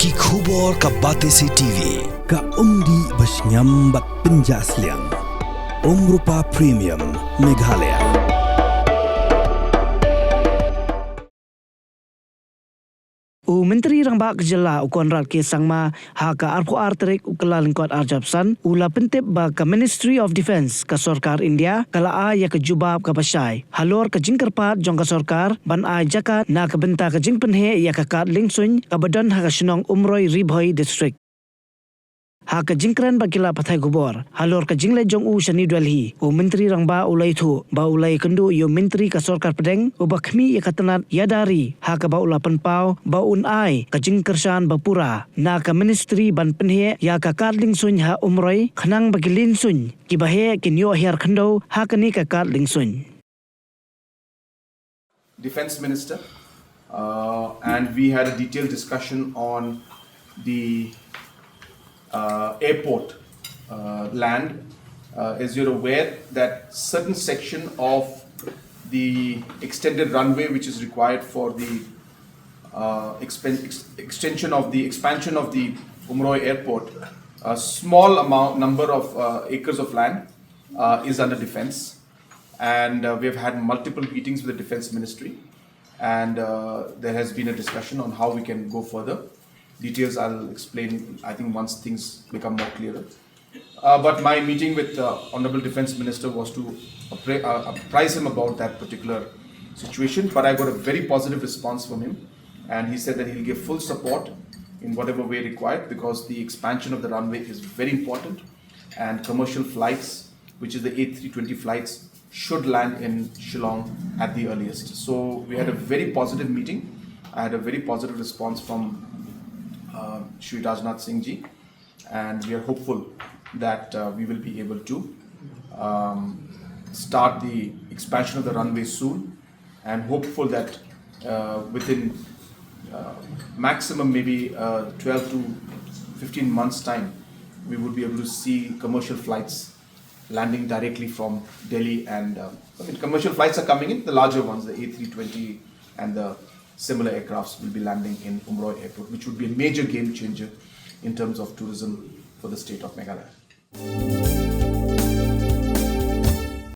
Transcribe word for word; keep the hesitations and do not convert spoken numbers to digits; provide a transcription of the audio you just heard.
Ki khubor ka Batesi T V, ka umdih ba shngiam bad pynjah sliang. Umrupa Premium, Meghalaya. U Myntri Rangbah ka jylla u Conrad K Sangma ha ka arphew ar tarik u Kyllalyngkot arphew san u la pyntip ba ka Ministry of Defence ka sorkar India ka la ai ïa ka jubab kaba shai halor ka jingkyrpad jong ka sorkar ban ai jaka na ka bynta ka jingpynheh ïa ka kad liengsuiñ kaba don ha ka shnong Umroi, Ri Bhoi District. Ha ka jingkren bad ki lad pathai khubor halor ka jingleit jong u sha New Delhi, u Myntri Rangbah u la ïathuh ba u la ïakynduh ïa u Myntri ka Sorkar Pdeng uba khmih ïa ka tnat ïada ri, ha kaba u la pynpaw ba un ai ka jingkyrshan ba pura na ka Ministry ban pynheh ïa ka kad liengsuiñ ha Umroi khnang ba ki liengsuiñ kiba heh kin ïoh hiar khyndew ha kane ka kad liengsuiñ. Defence Minister, uh, and we had a detailed discussion on the uh, airport uh, land. Uh, as you're aware, that certain section of the extended runway, which is required for the uh, expen- ex- extension of the expansion of the Umroi Airport, a small amount number of uh, acres of land uh, is under defence, and uh, we have had multiple meetings with the Defence Ministry, and uh, there has been a discussion on how we can go further. Details I'll explain, I think, once things become more clearer. Uh, but my meeting with uh, Honorable Defence Minister was to appra- uh, apprise him about that particular situation. But I got a very positive response from him, and he said that he'll give full support in whatever way required, because the expansion of the runway is very important, and commercial flights, which is the A three twenty flights, should land in Shillong at the earliest. So we had a very positive meeting. I had a very positive response from uh, Shri Rajnath Singh ji, and we are hopeful that uh, we will be able to um, start the expansion of the runway soon, and hopeful that uh, within uh, maximum maybe uh, twelve to fifteen months time, we would be able to see commercial flights landing directly from Delhi. And uh, I mean, commercial flights are coming in, the larger ones, the A three twenty and the similar aircrafts will be landing in Umroi Airport, which would be a major game changer in terms of tourism for the state of Meghalaya.